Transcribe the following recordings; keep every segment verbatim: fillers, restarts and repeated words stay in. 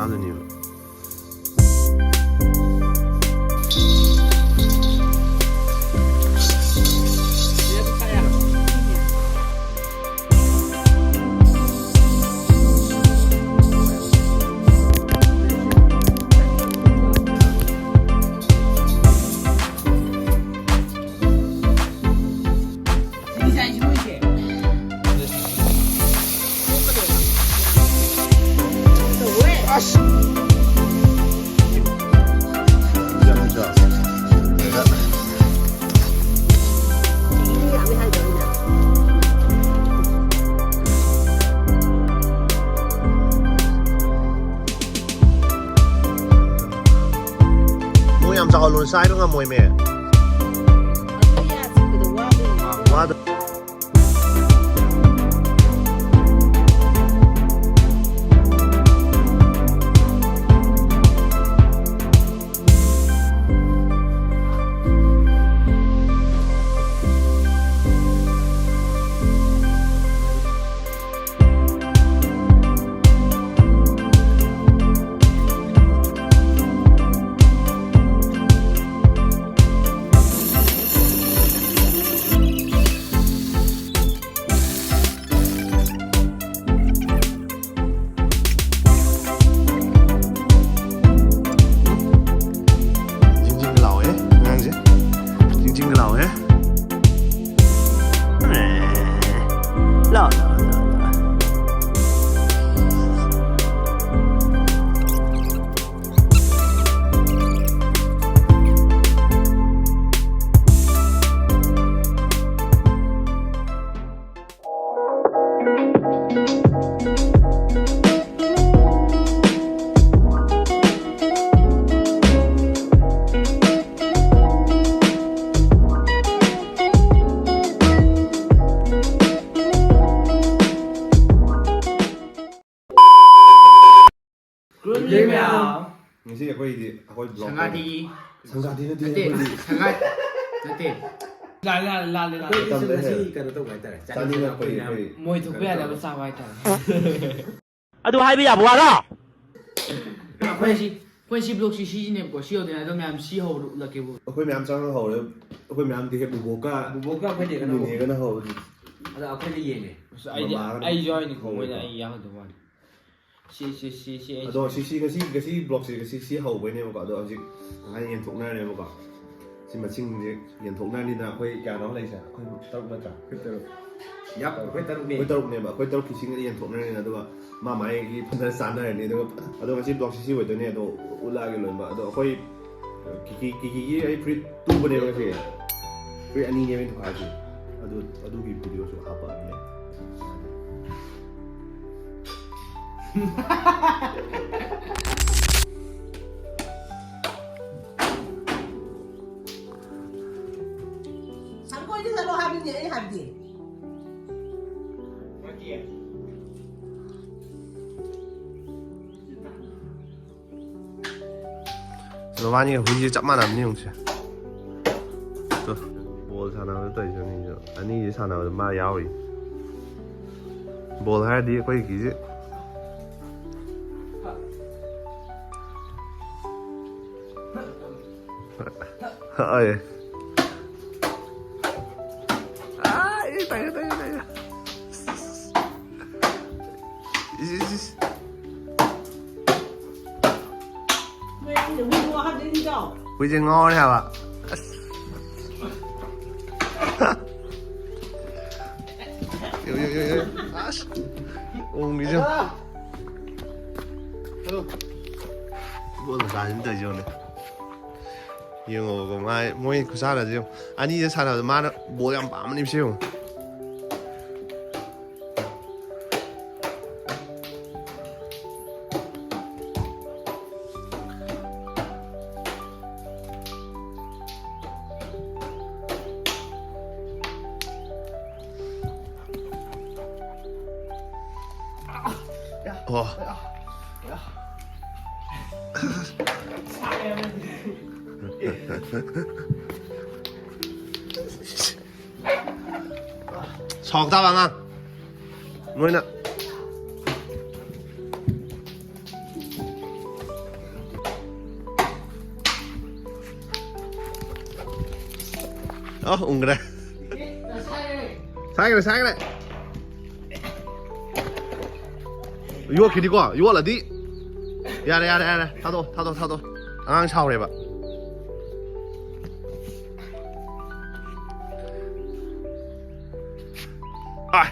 ꯑꯗꯨꯅꯦꯕ꯫ ꯑꯁ! ꯃꯣꯏ ꯌꯥꯝ ꯆꯥꯎꯍꯜꯂꯣ, ꯆꯥꯏꯕ ꯉꯝꯃꯣꯏꯃꯦ꯫ ꯋꯥꯗ- ꯖꯤꯡ ꯖꯤꯡ ꯂꯥꯎꯋꯦ ꯑꯉꯥꯡꯁꯦ, ꯖꯤꯡ ꯖꯤꯡ ꯂꯥꯎꯋꯦ꯫ ꯂꯥꯎ, ꯂꯥꯎ, ꯂꯥꯎ, ꯂꯥꯎ꯫ ꯉꯁꯤ ꯑꯩꯈꯣꯏꯗꯤ, ꯑꯩꯈꯣꯏ ꯕ꯭ꯂꯣꯒꯔ ꯁꯪꯒꯥꯗꯤ꯫ ꯁꯪꯒꯥꯗꯤ ꯅꯠꯇꯦ, ꯅꯠꯇꯦ, ꯑꯩꯈꯣꯏꯗꯤ ꯁꯪꯒꯥ-, ꯅꯠꯇꯦ꯫ ꯂꯥꯜꯂꯦ, ꯂꯥꯜꯂꯦ, ꯂꯥꯜꯂꯦ, ꯂꯥꯜꯂꯦ꯫ ꯑꯩꯈꯣꯏꯗꯤ ꯃꯇꯝꯗ ꯉꯁꯤ ꯍꯦꯜꯂꯦ꯫ ꯀꯩꯅꯣ ꯇꯧꯕ ꯍꯥꯏꯇꯥꯔꯦ, ꯆꯥꯅꯤꯡꯉꯛꯄꯒꯤ ꯆꯥꯅꯤꯡꯉꯛꯄ ꯑꯩꯈꯣꯏ ꯃꯣꯏ ꯊꯣꯛꯄ ꯀꯩꯅꯣ ꯌꯥꯅꯕ ꯇꯧꯕ꯫ ꯆꯥꯕ ꯍꯥꯏꯇꯥꯔꯦ꯫ ꯑꯗꯨ ꯍꯥꯏꯕ ꯌꯥꯕ ꯋꯥꯔꯣ? ꯑꯩꯈꯣꯏ ꯁꯤ ꯑꯩꯈꯣꯏ ꯁꯤ ꯕ꯭ꯂꯣꯛꯁꯤ ꯁꯤꯁꯤꯅꯦꯕꯀꯣ, ꯁꯤ ꯌꯧꯗꯣꯏꯅꯦ꯫ ꯑꯗꯣ ꯃꯌꯥꯝ ꯁꯤ ꯍꯧꯔꯛꯂꯛꯀꯦꯕ꯫ ꯑꯩꯈꯣꯏ ꯃꯌꯥꯝ ꯆꯪꯉꯒ ꯍꯧꯔꯦ꯫ ꯑꯩꯈꯣꯏ ꯃꯌꯥꯝꯗꯤ ꯍꯦꯛ ꯕꯨꯕꯣꯛꯀ ꯕꯨꯕꯣꯛꯀ ꯑꯩꯈꯣꯏ ꯅꯦꯒꯅ ꯍꯧꯔꯦ꯫ ꯅꯦꯒꯅ ꯍꯧꯔꯦ꯫ ꯑꯗꯣ ꯑꯩꯈꯣꯏꯅ ꯌꯦꯡꯉꯦ꯫ ꯑꯁ, ꯑꯩꯗꯤ ꯃꯃꯥꯒ ꯑꯩꯁꯨ ꯌꯥꯎꯔꯤꯅꯤꯀꯣ, ꯃꯣꯏꯅ ꯍꯧꯔꯦꯀꯣ꯫ ꯑꯩ ꯌꯥꯎꯍꯟꯗꯧ ꯃꯥꯜꯂꯦ꯫ ꯁꯤ, ꯁꯤ, ꯁꯤ, ꯁꯤ ꯑꯩ ꯑꯗꯣ ꯁꯤ, ꯁꯤ, ꯉꯁꯤ, ꯉꯁꯤ ꯕ꯭ꯂꯣꯛꯁꯦ ꯉꯁꯤ ꯁꯤ ꯍꯧꯕꯩꯅꯦꯕꯀꯣ꯫ ꯑꯗꯣ ꯍꯧꯖꯤꯛ ꯉꯁꯥꯏ ꯌꯦꯟꯊꯣꯛꯅꯔꯅꯦꯕꯀꯣ꯫ ꯁꯤ ꯃꯁꯤꯡꯁꯦ ꯌꯦꯟꯊꯣꯛꯅꯔꯅꯤꯗꯅ꯫ ꯑꯩꯈꯣꯏ ꯀꯌꯥꯅꯣ ꯂꯩꯁꯦ? ꯑꯩꯈꯣꯏ ꯇꯔꯨꯛ ꯅꯠꯇ꯭ꯔꯥ? ꯑꯩꯈꯣꯏ ꯇꯔꯨꯛ꯫ ꯌꯥꯞ, ꯑꯩꯈꯣꯏ ꯇꯔꯨꯛꯅꯦ꯫ ꯑꯩꯈꯣꯏ ꯇꯔꯨꯛꯅꯦꯕ꯫ ꯑꯩꯈꯣꯏ ꯇꯔꯨꯛꯀꯤ ꯁꯤꯡꯒ ꯌꯦꯟꯊꯣꯛꯅꯔꯅꯤ꯫ ꯑꯗꯨꯒ ꯃꯥ ꯃꯥꯒꯤ ꯐꯖꯅ ꯆꯥꯅꯔꯅꯤ꯫ ꯑꯗꯨꯒ ꯑꯗꯣ ꯉꯁꯤ ꯕ꯭ꯂꯣꯛꯁꯦ ꯁꯤ ꯑꯣꯏꯗꯣꯏꯅꯦ꯫ ꯑꯗꯣ ꯎꯠꯂꯛꯑꯒꯦ ꯂꯣꯏꯅꯃꯛ꯫ ꯑꯗꯣ ꯑꯩꯈꯣꯏ ꯀꯤꯀꯤ, ꯀꯤꯀꯤꯒꯤ ꯑꯩ ꯐꯨꯔꯤꯠ ꯇꯨꯕꯅꯦꯕ ꯉꯁꯤ꯫ ꯐꯨꯔꯤꯠ ꯑꯅꯤꯅꯦꯕ ꯑꯩꯅ ꯊꯨꯒꯥꯏꯔꯤꯁꯦ꯫ ꯑꯗꯨ, ꯑꯗꯨꯒꯤ ꯚꯤꯗꯤꯑꯣꯁꯨ ꯍꯥꯞꯄꯛꯑꯒꯦ꯫ ꯁꯪꯒꯣꯏꯗ ꯆꯠꯂꯣ ꯍꯥꯏꯕꯅꯤꯅꯦ ꯑꯩ ꯍꯥꯏꯕꯗꯤ꯫ ꯃꯕꯥꯅꯤꯒ ꯍꯨꯏꯁꯦ ꯆꯞ ꯃꯥꯟꯅꯕꯅꯤ ꯌꯦꯡꯉꯨꯁꯦ꯫ ꯇꯨ, ꯕꯣꯜ ꯁꯥꯟꯅꯕꯗ ꯇꯧꯔꯤꯁꯦ ꯑꯅꯤꯁꯨ꯫ ꯑꯅꯤꯁꯦ ꯁꯥꯟꯅꯕꯗ ꯃꯥ ꯌꯥꯎꯔꯤ꯫ ꯕꯣꯜ ꯍꯥꯏꯔꯗꯤ ꯑꯩꯈꯣꯏ ꯀꯤꯁꯦ꯫ ꯍꯣꯏ꯫ ꯑꯥ, ꯑꯦ, ꯇꯥꯏꯌꯦ, ꯇꯥꯏꯌꯦ, ꯇꯥꯏꯌꯦ꯫ ꯏꯁ, ꯏꯁ, ꯏꯁ꯫ ꯍꯨꯏꯁꯦ ꯉꯥꯎꯔꯦ ꯍꯥꯏꯕ꯫ ꯑꯁ꯫ ꯌꯣ, ꯌꯣ, ꯌꯣ, ꯌꯣ꯫ ꯑꯁ꯫ ꯑꯣꯡꯒꯤꯁꯨ꯫ ꯕꯣꯜ ꯃꯆꯥꯁꯤꯅ ꯇꯧꯔꯤꯁꯦ ꯌꯦꯡꯉꯨꯅꯦ꯫ ꯌꯦꯡꯉꯣꯕꯀꯣ, ꯃꯥꯏ-, ꯃꯣꯏ ꯈꯨꯁꯥꯟꯅꯁꯦ ꯌꯦꯡꯉꯣ꯫ ꯑꯅꯤꯗ ꯁꯥꯟꯅꯕꯗ ꯃꯥꯅ ꯕꯣꯜ ꯌꯥꯝ ꯄꯥꯝꯕꯅꯦꯕꯁꯦ ꯌꯦꯡꯉꯣ꯫ ꯑꯣ꯫ ꯁꯥꯎ ꯇꯥꯕ ꯑꯉꯥꯡ꯫ ꯃꯣꯏꯅ ꯑ, ꯎꯪꯈ꯭ꯔꯦ꯫ ꯁꯥꯏꯈ꯭ꯔꯦ, ꯁꯥꯏꯈ꯭ꯔꯦ꯫ ꯌꯣꯠꯈꯤꯅꯤꯀꯣ, ꯌꯣꯠꯂꯗꯤ꯫ ꯌꯥꯔꯦ, ꯌꯥꯔꯦ, ꯌꯥꯔꯦ꯫ ꯊꯥꯗꯣꯛꯑꯣ, ꯊꯥꯗꯣꯛꯑꯣ, ꯊꯥꯗꯣꯛꯑꯣ꯫ ꯑꯉꯥꯡ ꯁꯥꯎꯔꯦꯕ꯫ ꯑꯥꯏ꯫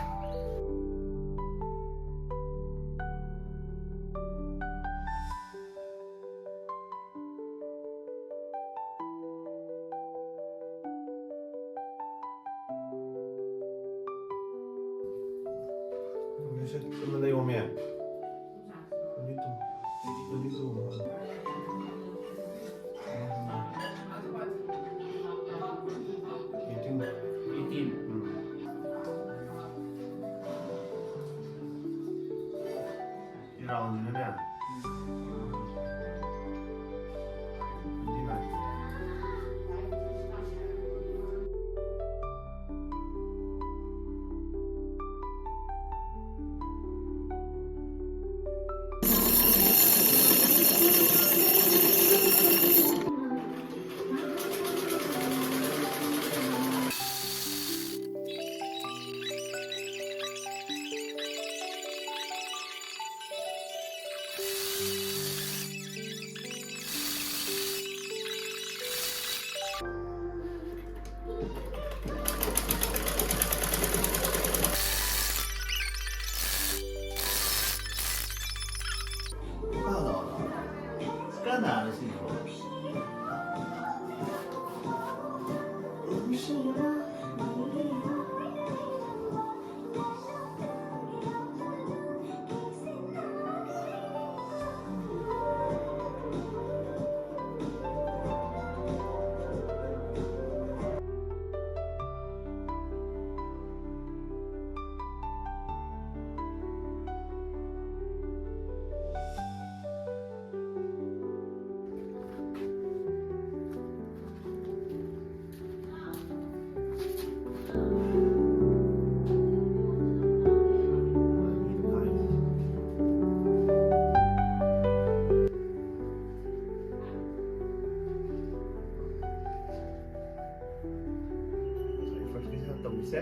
ꯁꯦ,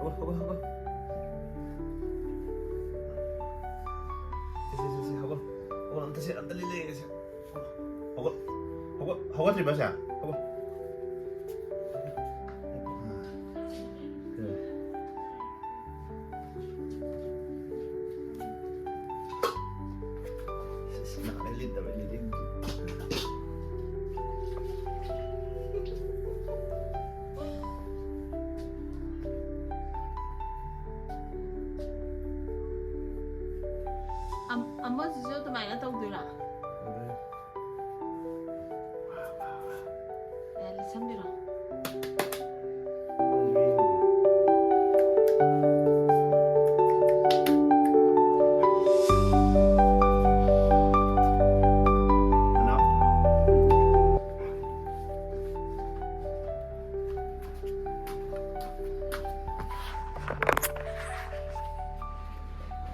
ꯍꯧꯒꯠ, ꯍꯧꯒꯠ, ꯍꯧꯒꯠ꯫ ꯁꯦ, ꯁꯦ, ꯁꯦ, ꯁꯦ, ꯍꯧꯒꯠ꯫ ꯍꯧꯒꯠ, ꯑꯝꯇ ꯁꯦ, ꯑꯝꯇ ꯂꯤꯠꯂ ꯌꯦꯡꯒꯦꯁꯦ꯫ ꯍꯧꯒꯠ, ꯍꯧꯒꯠ, ꯍꯧꯒꯠꯇ꯭ꯔꯤꯕ ꯁꯦ? ꯍꯧꯒꯠ꯫ ꯁꯤꯁ, ꯅꯥꯔꯦ, ꯂꯤꯠꯇꯕ, ꯂꯤꯠꯅꯤꯡꯗꯦ꯫ ꯑꯝ-, ꯑꯃꯁꯤꯁꯨ ꯑꯗꯨꯃꯥꯏꯅ ꯇꯧꯗꯣꯏꯔꯥ? ꯌꯥ, ꯂꯤꯠꯁꯟꯕꯤꯔꯣ꯫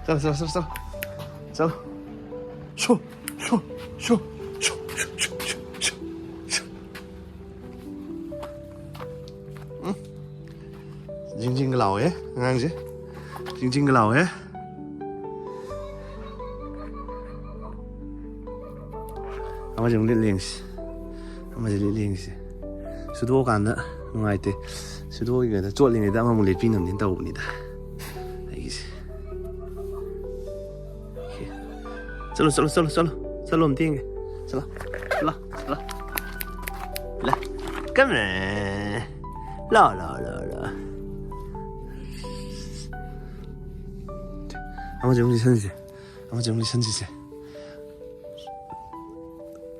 ꯆꯠꯂꯣ, ꯆꯠꯂꯣ, ꯆꯠꯂꯣ, ꯆꯠꯂꯣ꯫ ꯆꯠꯂꯣ꯫ ꯁꯣ, ꯁꯣ, ꯁꯣ꯫ ꯎꯝ꯫ ꯖꯤꯡ ꯖꯤꯡꯒ ꯂꯥꯎꯋꯦ ꯑꯉꯥꯡꯁꯦ꯫ ꯖꯤꯡ ꯖꯤꯡꯒ ꯂꯥꯎꯋꯦ꯫ ꯑꯃꯁꯦ ꯑꯃꯨꯛ ꯂꯤꯠ ꯌꯦꯡꯁꯤ꯫ ꯑꯃꯁꯦ ꯂꯤꯠ ꯌꯦꯡꯁꯤ꯫ ꯁꯨꯗꯣꯛꯑꯀꯥꯟꯗ ꯅꯨꯡꯉꯥꯏꯇꯦ꯫ ꯁꯨꯗꯣꯛꯏꯉꯩꯗ, ꯆꯣꯠꯂꯤꯉꯩꯗ ꯑꯃꯃꯨꯛ ꯂꯤꯠꯄꯤꯅꯕꯅꯦꯅ ꯇꯧꯕꯅꯤꯗ ꯑꯩꯒꯤꯁꯦ꯫ ꯆꯠꯂꯣ, ꯆꯠꯂꯣ, ꯆꯠꯂꯣ, ꯆꯠꯂꯣ꯫ ꯆꯠꯂꯣ, ꯑꯝꯇ ꯌꯦꯡꯒꯦ꯫ ꯆꯠꯂꯣ, ꯆꯠꯂꯣ, ꯆꯠꯂꯣ꯫ ꯂꯥ꯫ Come here. ꯂꯥ, ꯂꯥ, ꯂꯥ, ꯂꯥ꯫ ꯑꯃꯁꯦ ꯑꯃꯨꯛ ꯂꯤꯠꯁꯟꯁꯦ꯫ ꯑꯃꯁꯦ ꯑꯃꯨꯛ ꯂꯤꯠꯁꯟꯁꯤꯁꯦ꯫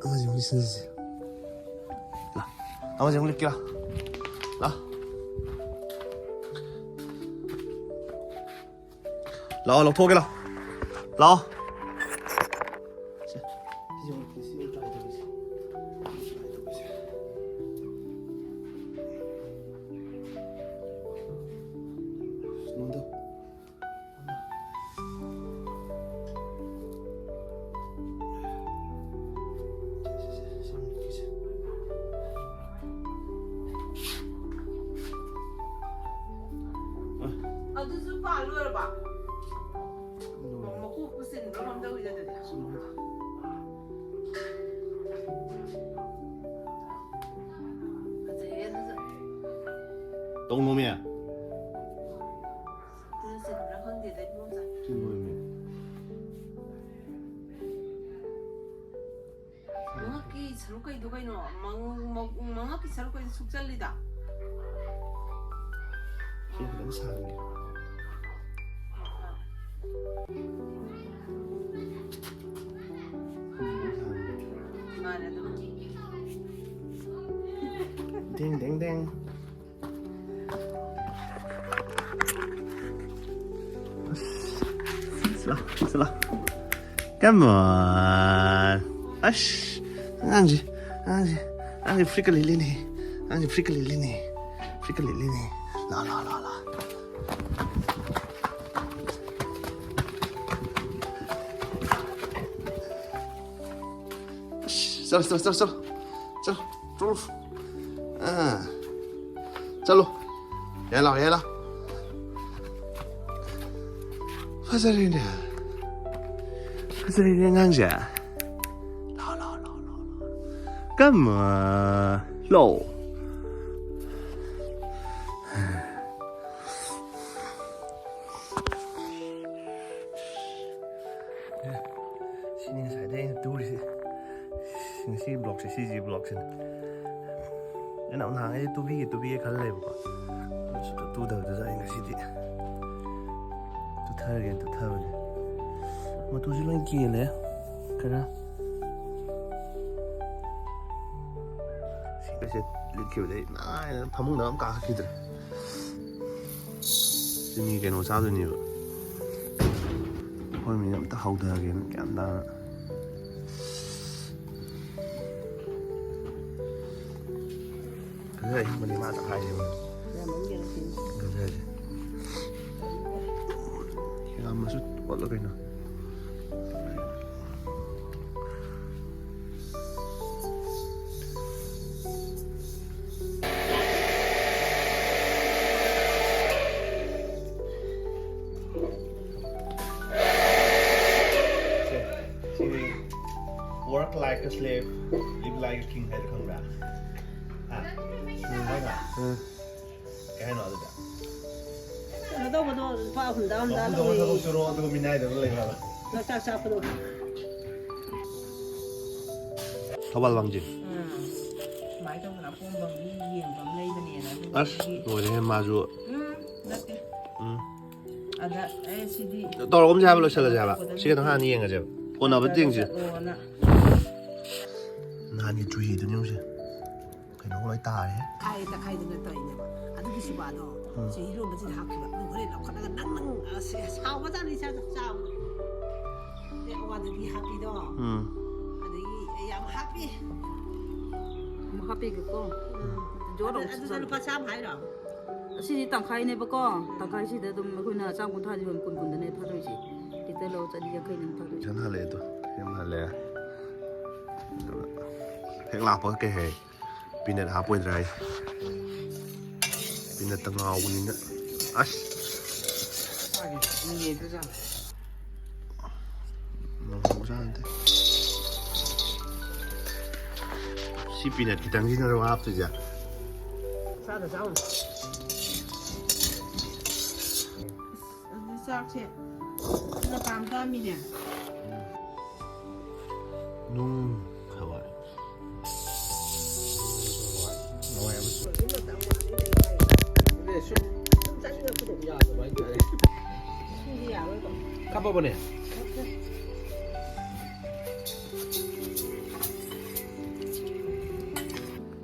ꯑꯃꯁꯦ ꯑꯃꯨꯛ ꯂꯤꯠꯁꯟꯁꯤꯁꯦ꯫ ꯂꯥ꯫ ꯑꯃꯁꯦ ꯑꯃꯨꯛ ꯂꯤꯠꯀꯦꯔꯥ? ꯂꯥ꯫ ꯂꯥꯛꯑꯣ, ꯂꯧꯊꯣꯛꯑꯒꯦ, ꯂꯥꯛꯑꯣ꯫ ꯂꯥꯛꯑꯣ꯫ ꯁꯦ, ꯁꯤꯁꯦ ꯑꯃꯨꯛ, ꯁꯤ ꯑꯃꯨꯛ try ꯇꯧꯒꯦꯁꯦ꯫ Try ꯇꯧꯒꯦꯁꯦ꯫ ꯅꯣꯟꯊꯧ꯫ ꯁꯦ, ꯁꯦ, ꯁꯦ, ꯁꯤ ꯑꯃꯨꯛ ꯁꯦ꯫ ꯑꯗꯨꯁꯨ ꯄꯥꯜ ꯂꯣꯏꯔꯕ? ꯂꯣꯏꯔꯦ꯫ ꯃꯀꯣꯛ ꯄꯨꯁꯤꯟꯕ꯭ꯔꯥ ꯀꯝ ꯇꯧꯋꯤꯗ ꯑꯗꯨꯗꯤ? ꯆꯨꯝꯃꯦ꯫ ꯐꯖꯩꯌꯦ ꯑꯗꯨꯁꯨ꯫ ꯇꯧꯅꯣꯃꯤ꯫ ꯑꯗꯨꯁꯨ ꯆꯤꯟꯕ꯭ꯔꯥ ꯈꯪꯗꯦꯗ ꯏꯕꯣꯝꯆꯥ꯫ ꯆꯤꯜꯂꯣꯏꯃꯤ꯫ ꯃꯉꯛꯀꯤ ꯁꯔꯨꯛ ꯀꯩꯗꯣ ꯀꯩꯅꯣ? ꯃꯉ-, ꯃ-, ꯃꯉꯛꯀꯤ ꯁꯔꯨꯛ ꯀꯩꯗꯣ ꯁꯨꯛꯆꯜꯂꯤꯗ꯫ ꯁꯤ ꯈꯤꯇꯪ ꯁꯥꯍꯟꯒꯦ꯫ ꯃꯥꯅꯦ, ꯑꯗꯨꯝ꯫ ꯗꯤꯡ, ꯗꯤꯡ, ꯗꯤꯡ꯫ ꯑꯁ, ꯁꯤꯂꯥ, ꯁꯤꯂꯥ꯫ Come on. ꯑꯁ, ꯑꯉꯥꯡꯁꯦ, ꯑꯉꯥꯡꯁꯦ, ꯑꯉꯥꯡꯁꯦ ꯐ꯭ꯔꯤꯛꯀ ꯂꯤꯠꯂꯤꯅꯦ꯫ ꯑꯉꯥꯡꯁꯦ ꯐ꯭ꯔꯤꯛꯀ ꯂꯤꯠꯂꯤꯅꯦ꯫ ꯐ꯭ꯔꯤꯛꯀ ꯂꯤꯠꯂꯤꯅꯦ꯫ ꯂꯥ, ꯂꯥ, ꯂꯥ, ꯂꯥ꯫ ꯑꯁ, ꯆꯠꯂꯣ, ꯆꯠꯂꯣ, ꯆꯠꯂꯣ, ꯆꯠꯂꯣ꯫ ꯆꯠꯂꯣ, ꯆꯠꯂꯣ꯫ ꯑꯥ꯫ ꯆꯠꯂꯣ꯫ ꯌꯥ ꯂꯥꯎ, ꯌꯥ ꯂꯥꯎ꯫ ꯐꯖꯔꯦꯅꯦ꯫ ꯐꯖꯔꯦꯅꯦ ꯑꯉꯥꯡꯁꯦ꯫ ꯂꯥꯎ, ꯂꯥꯎ, ꯂꯥꯎ, ꯂꯥꯎ, ꯂꯥꯎ꯫ Come on. ꯂꯥꯎ꯫ ꯁꯤꯅꯤ ꯉꯁꯥꯏꯗꯩ ꯑꯩꯅ ꯇꯨꯔꯤꯁꯦ꯫ ꯉꯁꯤ vlogꯁꯦ, ꯁꯤꯁꯤ vlogꯁꯤꯅꯤ꯫ ꯑꯩꯅ ꯑꯃꯨꯛ ꯅꯍꯥꯟꯈꯩꯗꯤ ꯇꯨꯕꯤꯒꯦ, ꯇꯨꯕꯤꯒꯦ ꯈꯜ ꯂꯩꯕꯀꯣ꯫ ꯑꯗꯨ ꯁꯨꯛꯇꯨ ꯇꯨꯗꯕꯗꯨꯗ ꯑꯩ ꯉꯁꯤꯗꯤ ꯇꯨꯊꯔꯒꯦꯅ ꯇꯨꯊꯕꯅꯦ꯫ ꯃꯇꯨꯁꯤ ꯂꯣꯏ ꯀꯦꯜꯂꯦ ꯈꯔ꯫ ꯁꯤꯒꯁꯦ ꯂꯤꯠꯈꯤꯕꯗꯩ ꯅꯥꯏꯅ ꯐꯃꯨꯡꯗ ꯑꯃ ꯀꯥꯈꯠꯈꯤꯗ꯭ꯔꯦ꯫ ꯁꯤꯅꯤ ꯀꯩꯅꯣ ꯆꯥꯗꯣꯏꯅꯦꯕ꯫ ꯑꯩꯈꯣꯏ ꯃꯤꯅ ꯑꯝꯇ ꯍꯧꯊꯒꯦꯅ ꯒ꯭ꯌꯥꯟ ꯇꯥꯅ꯫ ꯒꯖꯔ ꯑꯍꯤꯡꯕꯅꯤ ꯃꯥ ꯇꯛꯈꯥꯏꯔꯤꯕ꯫ ꯒꯖꯔꯁꯦ꯫ ꯌꯥꯝꯃꯁꯨ ꯑꯣꯠꯂꯣ ꯀꯩꯅꯣ꯫ Slave, live like a king ꯍꯥꯏꯗꯣ ꯈꯪꯕ꯭ꯔꯥ? ꯍꯥ? ꯎꯝ, ꯍꯥꯏꯕ? ꯎꯝ꯫ ꯀꯩ ꯍꯥꯏꯅꯣ ꯑꯗꯨꯗ? ꯀꯩꯅꯣ ꯇꯧꯕꯗꯣ ꯂꯨꯄꯥ ꯍꯨꯝꯗ꯭ꯔꯥ ꯍꯨꯝꯗ꯭ꯔꯥ ꯃꯄꯨꯗꯣ ꯂꯧꯋꯦ꯫ ꯊꯕꯛ ꯁꯨꯔꯣ ꯑꯗꯨꯒ ꯃꯤꯅꯥꯏꯗꯧꯅ ꯂꯩꯌꯣ ꯍꯥꯏꯕ꯫ ꯂꯣꯛꯇꯥꯛ ꯆꯥꯛꯄꯗꯣ꯫ ꯊꯧꯕꯥꯜ ꯋꯥꯡꯖꯤꯡ꯫ ꯎꯝ꯫ ꯁꯨꯃꯥꯏꯅ ꯇꯧꯗꯅ ꯑꯄꯣꯝꯕ ꯃꯤ ꯌꯦꯡꯕ ꯑꯃ ꯂꯩꯕꯅꯦꯅ ꯑꯗꯨꯒ ꯑꯁ ꯑꯩꯒꯤ ꯂꯣꯏꯔꯦꯍꯦ ꯃꯥꯁꯨ꯫ ꯎꯝ ꯅꯠꯇꯦ꯫ ꯎꯝ꯫ ꯑꯗ ꯑꯦ ꯁꯤꯗꯤ ꯇꯧꯔꯒꯨꯝꯁꯦ ꯍꯥꯏꯕ, ꯂꯣꯏꯁꯤꯜꯂꯁꯦ ꯍꯥꯏꯕ꯫ ꯁꯤ ꯈꯤꯇꯪ ꯍꯥꯟꯅ ꯌꯦꯡꯉꯁꯦꯕ꯫ ꯀꯣꯟꯅꯕ ꯌꯦꯡꯁꯦ꯫ ꯆꯠꯂꯣꯅ꯫ ꯅꯍꯥꯟꯒꯤ ꯆꯨꯍꯤꯗꯨꯅꯤ ꯍꯧꯖꯤꯛ꯫ ꯀꯩꯅꯣ ꯂꯣꯏ ꯇꯥꯔꯦ꯫ ꯈꯥꯏ ꯇꯛꯈꯥꯏꯗꯅ ꯇꯧꯔꯤꯅꯦꯕ꯫ ꯑꯗꯨꯒꯤ ꯁꯨꯕꯥꯗꯣ ꯎꯝ꯫ ꯆꯨꯍꯤ ꯂꯣꯟꯕꯁꯤꯗ ꯍꯥꯞꯈꯤꯕ꯫ ꯑꯗꯨ ꯍꯣꯔꯦꯟ ꯂꯧꯈꯠꯂꯒ ꯅꯪ ꯅꯪ ꯑꯁ ꯍꯥꯎꯕꯖꯥꯠꯅꯤ ꯏꯆꯥꯗꯣ ꯆꯥꯎ꯫ ꯑꯗꯩ ꯑꯋꯥꯊꯕꯤ ꯍꯥꯞꯄꯤꯗꯣ꯫ ꯎꯝ꯫ ꯑꯗꯒꯤ ꯌꯥꯝ ꯍꯥꯞꯄꯤ꯫ ꯑꯃꯨꯛ ꯍꯥꯞꯄꯤꯒꯦꯀꯣ꯫ ꯖꯣꯔ ꯑꯃꯨꯛ ꯑꯗꯨꯗ ꯁꯨꯖꯜꯂꯨ꯫ ꯂꯨꯄꯥ ꯆꯥꯝꯃ ꯍꯥꯏꯔꯣ? ꯑꯁꯤꯗꯤ ꯇꯪꯈꯥꯏꯅꯦꯕꯀꯣ꯫ ꯇꯪꯈꯥꯏꯁꯤꯗ ꯑꯗꯨꯝ ꯑꯩꯈꯣꯏꯅ ꯆꯥꯝ ꯀꯨꯟꯊ꯭ꯔꯥꯗꯤ ꯌꯣꯟ ꯀꯨꯟ ꯀꯨꯟꯗꯅꯦ ꯊꯥꯗꯣꯛꯏꯁꯦ꯫ ꯂꯤꯇꯔ ꯂꯧ ꯆꯅꯤ ꯌꯥꯡꯈꯩꯅꯦ ꯊꯥꯗꯣꯛꯏꯁꯦ꯫ ꯐꯖꯅ ꯍꯜꯂꯛꯑꯦ ꯑꯗꯣ꯫ ꯌꯥꯝ ꯍꯜꯂꯛꯑꯦ꯫ ꯍꯦꯛ ꯂꯥꯛꯄꯒ ꯀꯩ ꯍꯥꯏ? ꯄꯤꯅꯠ ꯍꯥꯞꯄꯣꯏꯗ꯭ꯔꯥ ꯍꯥꯏ꯫ ꯄꯤꯅꯠꯇ ꯉꯥꯎꯕꯅꯤꯅ꯫ ꯑꯁ꯫ ꯉꯥꯎꯕꯖꯥꯠ ꯅꯠꯇꯦ꯫ ꯁꯤ ꯄꯤꯅꯠ ꯈꯤꯇꯪꯁꯤꯅꯔꯣ ꯍꯥꯞꯇꯣꯏꯁꯦ? ꯆꯥꯗ ꯆꯥꯎ꯫ ꯑꯗꯨ ꯆꯥꯛꯁꯦ ꯈꯔ ꯄꯥꯝ ꯇꯥꯃꯤꯅꯦ꯫ ꯅꯨꯡ ꯍꯋꯥꯏ꯫ ꯍꯋꯥꯏ ꯑꯃ꯫ ꯁꯨꯝ ꯆꯥꯅꯤꯡꯉꯛꯄꯗꯣ꯫ ꯁꯤꯗꯤ ꯌꯥꯔꯣꯏꯀꯣ꯫ ꯀꯥꯞꯄꯕꯅꯦ?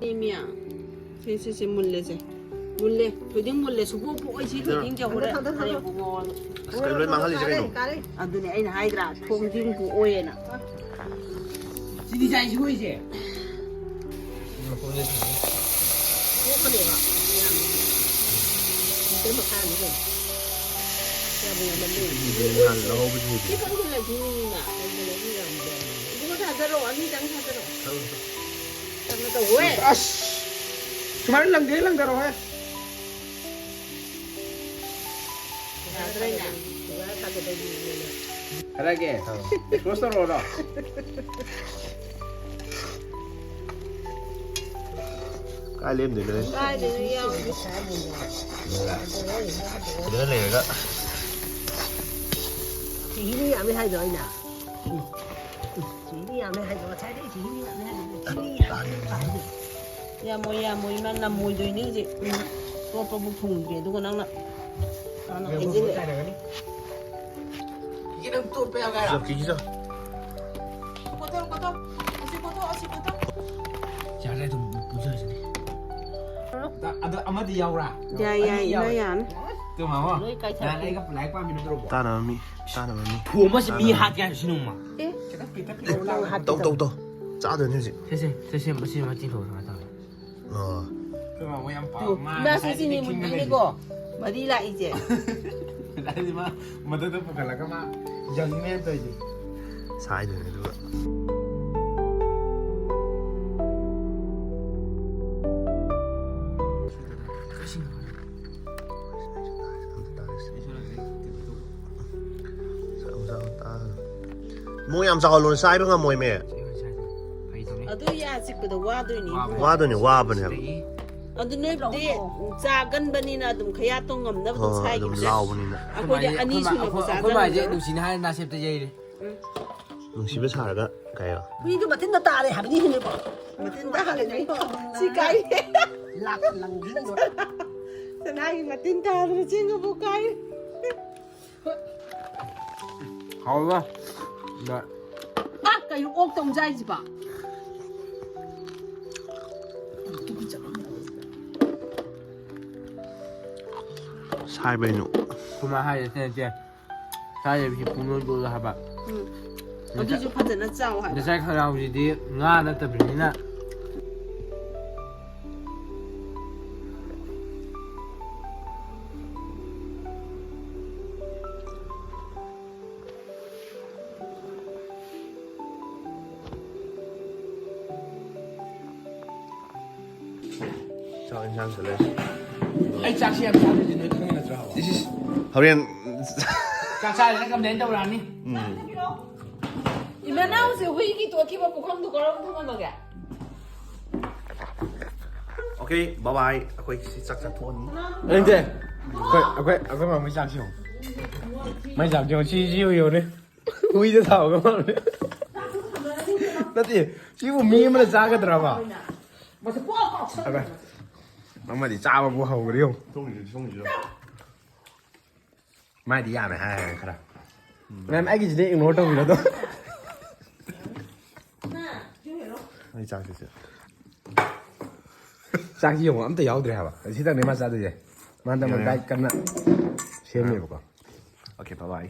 ꯏꯃꯤꯌꯥ꯫ ꯁꯤ, ꯁꯤ, ꯁꯤ ꯃꯨꯜꯂꯦꯁꯦ꯫ ꯃꯨꯜꯂꯦ꯫ ꯊꯣꯏꯗꯤꯡ ꯃꯨꯜꯂꯦ꯫ ꯁꯨꯕꯣꯛ ꯄꯣꯛꯑꯣꯏ ꯁꯤ ꯊꯣꯏꯗꯤꯡꯁꯦ ꯍꯣꯔꯦꯟ꯫ ꯍꯣꯔꯦꯟ ꯄꯨꯡ ꯃꯉꯥ꯫ ꯑꯁ, ꯀꯩꯅꯣ ꯂꯣꯏ ꯃꯥꯡꯍꯜꯂꯤꯁꯦ ꯀꯩꯅꯣ? ꯑꯗꯨꯅꯦ ꯑꯩꯅ ꯍꯥꯏꯗ꯭ꯔꯥ, ꯊꯣꯡꯗꯤꯡ ꯄꯣꯛꯑꯣꯏꯅ꯫ ꯁꯤꯗꯤ ꯆꯥꯏꯁꯤ ꯍꯣꯏꯁꯦ꯫ ꯄꯣꯛꯀꯅꯦꯕ꯫ ꯂꯤꯇꯔ ꯃꯈꯥꯏ ꯑꯃ ꯀꯩꯅꯣ꯫ ꯌꯥꯝ ꯌꯥꯝꯃꯜꯂꯦ꯫ ꯅꯍꯥꯟ ꯂꯧꯍꯧꯕꯗꯨꯗꯤ꯫ ꯁꯤ ꯈꯔ ꯍꯨꯜꯂꯁꯤ ꯃꯤꯅ꯫ ꯏꯕꯨꯡꯉꯣ ꯊꯥꯗꯔꯛꯑꯣ, ꯑꯅꯤꯗꯪ ꯊꯥꯗꯔꯛꯑꯣ꯫ ꯀꯩꯅꯣ ꯇꯧꯋꯦ꯫ ꯑꯁ! ꯁꯨꯃꯥꯏꯅ ꯂꯪꯗꯦ ꯂꯪꯗꯔꯣ ꯍꯦ꯫ ꯌꯥꯗ꯭ꯔꯦꯅꯦ꯫ ꯁꯨꯒꯥꯏꯔ ꯊꯥꯗꯗꯧꯗꯨꯅꯤꯅꯦ꯫ ꯈꯔꯒꯤ ꯑꯦꯛꯁꯄꯣꯖ ꯇꯧꯔꯛꯑꯣꯔꯣ? ꯀꯥꯏ ꯂꯦꯝꯗꯣꯏꯅꯣ? ꯀꯥꯏꯗꯩꯅꯣ ꯌꯥꯎꯗꯦ꯫ ꯁꯤꯗ ꯂꯩꯔꯒ꯫ ꯆꯤꯍꯤꯅ ꯌꯥꯝꯃꯤ ꯍꯥꯏꯗꯣ ꯑꯩꯅ꯫ ꯆꯤꯍꯤꯅ ꯌꯥꯝꯃꯤ ꯍꯥꯏꯗꯣ, ꯉꯁꯥꯏꯗꯩ ꯆꯤꯍꯤꯅ ꯌꯥꯝꯃꯤ ꯍꯥꯏꯗꯣ, ꯆꯤꯍꯤꯅ ꯌꯥꯝꯃꯤ ꯍꯥꯏꯗꯣ꯫ ꯌꯥꯝꯃꯣꯏ, ꯌꯥꯝꯃꯣꯏ, ꯏꯃꯥ ꯅꯝꯃꯣꯏꯗꯣꯏꯅꯤ ꯍꯧꯖꯤꯛ꯫ ꯎꯝ꯫ ꯇꯣꯠꯄꯕꯨ ꯐꯪꯗ꯭ꯔꯤ, ꯑꯗꯨꯒ ꯅꯪꯅ ꯍꯥꯟꯅ ꯍꯥꯏꯖꯤꯜꯂꯦ꯫ ꯀꯤꯖꯣ, ꯀꯤꯖꯣ꯫ ꯀꯣꯠꯊꯣꯛ, ꯀꯣꯠꯊꯣꯛ꯫ ꯑꯁꯤ ꯀꯣꯠꯊꯣꯛ, ꯑꯁꯤ ꯀꯣꯠꯊꯣꯛ꯫ ꯌꯥꯔꯦ, ꯑꯗꯨꯝ ꯄꯨꯖꯔꯁꯤꯅꯦ꯫ ꯑꯗ ꯑꯃꯗꯤ ꯌꯥꯎꯔꯥ? ꯌꯥꯏ, ꯌꯥꯏ, ꯑꯅꯤ ꯏꯃꯥ ꯌꯥꯎꯔꯦ꯫ ꯌꯥꯅꯤ꯫ ꯇꯨ ꯃꯥꯃꯣ, ꯂꯣꯏ ꯀꯥꯏꯊꯔꯛꯀꯦ꯫ ꯅꯍꯥꯟ ꯑꯩꯒ ꯂꯥꯏꯔꯤꯛ ꯄꯥꯃꯤꯟꯅꯗ꯭ꯔꯣꯕꯣ? ꯇꯥꯟꯅꯕ ꯃꯤ, ꯇꯥꯟꯅꯕ ꯃꯤ꯫ ꯐꯨ ꯑꯃꯁꯦ ꯃꯤ ꯇꯥꯟꯅꯕ ꯃꯤ꯫ ꯍꯥꯠꯀꯦ ꯍꯥꯏꯔꯁꯤ ꯅꯣꯡꯃ꯫ ꯑꯦ꯫ ꯈꯤꯇꯪ ꯄꯤꯛꯇꯛ ꯇꯧ, ꯇꯧ, ꯇꯧ꯫ ꯆꯥꯗꯣꯏꯅꯦ ꯍꯧꯖꯤꯛ꯫ ꯁꯦ, ꯁꯦ, ꯁꯦ, ꯁꯦ, ꯃꯁꯤ ꯑꯃ ꯆꯤꯡꯊꯣꯛꯑꯣ, ꯁꯨꯃꯥꯏꯅ ꯇꯧꯔꯦ꯫ ꯑꯣ꯫ ꯑꯩꯈꯣꯏ ꯃꯥꯃꯣ ꯌꯥꯝ ꯇꯨ, ꯄꯥꯝ-, ꯃꯥ ꯏꯃꯥ ꯁꯤ ꯉꯁꯥꯏꯗꯒꯤ ꯆꯤꯅꯤ ꯈꯤꯡꯉ ꯃꯨꯟꯕꯤꯅꯤꯀꯣ꯫ ꯂꯩꯔꯤ꯫ ꯃꯔꯤ ꯂꯥꯛꯏꯁꯦ꯫ ꯉꯁꯥꯏꯗꯤ ꯃꯥ ꯃꯊꯛꯇ ꯄꯨꯈꯠꯂꯒ ꯃꯥ ꯌꯪꯅꯦ ꯇꯧꯔꯤꯁꯦ꯫ ꯁꯥꯏꯗꯣꯏꯅꯦ ꯑꯗꯨꯒ꯫ ꯃꯑꯣꯡ ꯌꯥꯝ ꯆꯥꯎꯍꯜꯂꯨꯅꯨ, ꯆꯥꯏꯕ ꯉꯝꯃꯣꯏꯃꯦ꯫ ꯑꯗꯨ ꯌꯥ ꯆꯤꯛꯄꯗ ꯋꯥꯗꯣꯏꯅꯤ ꯏꯕꯨꯡꯉꯣ꯫ ꯋꯥꯗꯣꯏꯅꯦ, ꯋꯥꯕꯅꯦ ꯍꯥꯏꯕ꯫ ꯑꯗꯒꯤ ꯑꯗꯨ ꯅꯣꯏꯕꯨꯗꯤ ꯆꯥꯒꯟꯕꯅꯤꯅ ꯑꯗꯨꯝ ꯈꯌꯥꯠꯇꯣ ꯉꯝꯅꯕ ꯑꯗꯨꯝ ꯍꯣꯏ, ꯍꯣꯏ, ꯑꯗꯨꯝ ꯁꯥꯏꯈꯤꯕꯁꯦ꯫ ꯂꯥꯎꯕꯅꯤꯅ꯫ ꯑꯩꯈꯣꯏꯗꯤ ꯑꯅꯤ ꯁꯨꯅꯕꯨ ꯑꯩꯈꯣꯏ ꯃꯥꯏꯁꯦ ꯆꯥꯖꯕꯗ꯫ ꯅꯨꯡꯁꯤꯅ ꯍꯥꯏꯔ ꯅꯥꯁꯦꯞꯇ ꯌꯩꯔꯦ꯫ ꯎꯝ꯫ ꯅꯨꯡꯁꯤꯕ ꯁꯥꯔꯒ ꯀꯩ ꯍꯥꯏꯕ? ꯍꯨꯏꯗꯣ ꯃꯊꯤꯟꯗ ꯇꯥꯔꯦ ꯍꯥꯏꯕꯅꯤ ꯍꯦꯟꯅꯀꯣ꯫ ꯃꯊꯤꯟ ꯇꯥꯔꯦ ꯁꯤ ꯀꯥꯏ꯫ ꯂꯥꯛ ꯂꯪꯁꯤꯟꯗꯣꯔꯦ꯫ ꯁꯅꯥꯒꯤ ꯃꯇꯤꯟ ꯇꯥꯗꯅ ꯆꯤꯡꯉꯕꯨ ꯀꯥꯏ꯫ ꯍꯥꯎꯕ꯫ ꯗ-꯫ ꯑ, ꯀꯩꯅꯣ ꯑꯣꯛ ꯇꯧ ꯆꯥꯏꯁꯤꯕ? ꯁꯥꯏꯕꯩꯅꯨ꯫ ꯀꯃꯥꯏ ꯍꯥꯏꯔꯦ ꯁꯤꯅ ꯆꯦ? ꯁꯥꯏꯕꯁꯤ ꯄꯨꯡꯂꯣꯟ ꯂꯣꯜꯂꯣ ꯍꯥꯏꯕ꯫ ꯎꯝ꯫ ꯉꯁꯥꯏ-, ꯑꯗꯨꯏꯁꯨ ꯐꯖꯅ ꯆꯥꯎ ꯍꯥꯏꯕ꯫ ꯉꯁꯥꯏ ꯈꯅꯥꯎꯁꯤꯗꯤ ꯉꯥ ꯅꯠꯇꯕꯅꯤꯅ꯫ ꯆꯥꯛ ꯏꯟꯁꯥꯡꯁꯨ ꯂꯩ꯫ ꯑꯩ ꯆꯥꯛꯁꯤ ꯌꯥꯝ ꯆꯥꯗꯣꯏꯁꯦ ꯅꯣꯏ ꯈꯪꯉꯤ ꯅꯠꯇ꯭ꯔꯣ? This is ꯍꯣꯔꯦꯟ꯫ ꯆꯥꯛ ꯆꯥꯗꯅ complain ꯇꯧꯔꯛꯑꯅꯤ꯫ ꯎꯝ꯫ ꯏꯃꯅꯥꯎꯁꯦ ꯍꯨꯏꯒꯤ ꯇꯣꯠꯈꯤꯕ ꯄꯨꯈꯝꯗꯨ ꯀꯔꯝ ꯊꯝꯃꯝꯃꯒꯦ? ꯑꯣꯀꯦ, ꯕꯥꯏ ꯕꯥꯏ꯫ ꯑꯩꯈꯣꯏ ꯁꯤ ꯆꯥꯛ ꯆꯥꯊꯣꯛꯑꯅꯤ꯫ ꯅꯠꯇꯦ, ꯑꯩꯈꯣꯏ ꯑꯩꯈꯣꯏ ꯑꯩꯈꯣꯏ ꯃꯥ ꯃꯩ ꯆꯥꯛꯁꯤ ꯌꯦꯡꯉꯣ꯫ ꯃꯩ ꯆꯥꯛꯁꯤ ꯌꯦꯡꯉꯣ꯫ ꯁꯤ ꯁꯤ ꯌꯦꯡꯉꯣꯅꯦ꯫ ꯍꯨꯏꯗ ꯊꯥꯕꯒ ꯃꯥꯜꯂꯦ꯫ ꯅꯠꯇꯦ, ꯁꯤꯕꯨ ꯃꯤ ꯑꯃꯅ ꯆꯥꯒꯗ꯭ꯔꯕ? ꯑꯃꯗꯤ ꯆꯥꯕꯕꯨ ꯍꯧꯈ꯭ꯔꯦ ꯌꯦꯡꯉꯣ꯫ ꯃꯥꯏꯗꯤ ꯌꯥꯝꯃꯦ ꯍꯥꯏ ꯍꯥꯏ ꯈꯔ꯫ ꯃꯦꯝ, ꯑꯩꯒꯤꯁꯤꯗꯤ ꯏꯒꯅꯣꯔ ꯇꯧꯕꯤꯔꯣ ꯑꯗꯨꯝ꯫ ꯑꯩ ꯆꯥꯛꯁꯤꯁꯨ꯫ ꯆꯥꯛꯁꯤ ꯌꯦꯡꯉꯣ, ꯑꯝꯇ ꯌꯥꯎꯗ꯭ꯔꯦ ꯍꯥꯏꯕ꯫ ꯁꯤꯗꯪꯅꯦ ꯃꯥ ꯆꯥꯗꯣꯏꯁꯦ꯫ ꯃꯥ ꯍꯟꯗꯛ ꯌꯥꯔꯦ꯫ ꯗꯥꯏꯠ ꯀꯟꯅ ꯁꯦꯝꯃꯦꯕꯀꯣ꯫ ꯑꯣꯀꯦ, ꯕꯥꯏ ꯕꯥꯏ꯫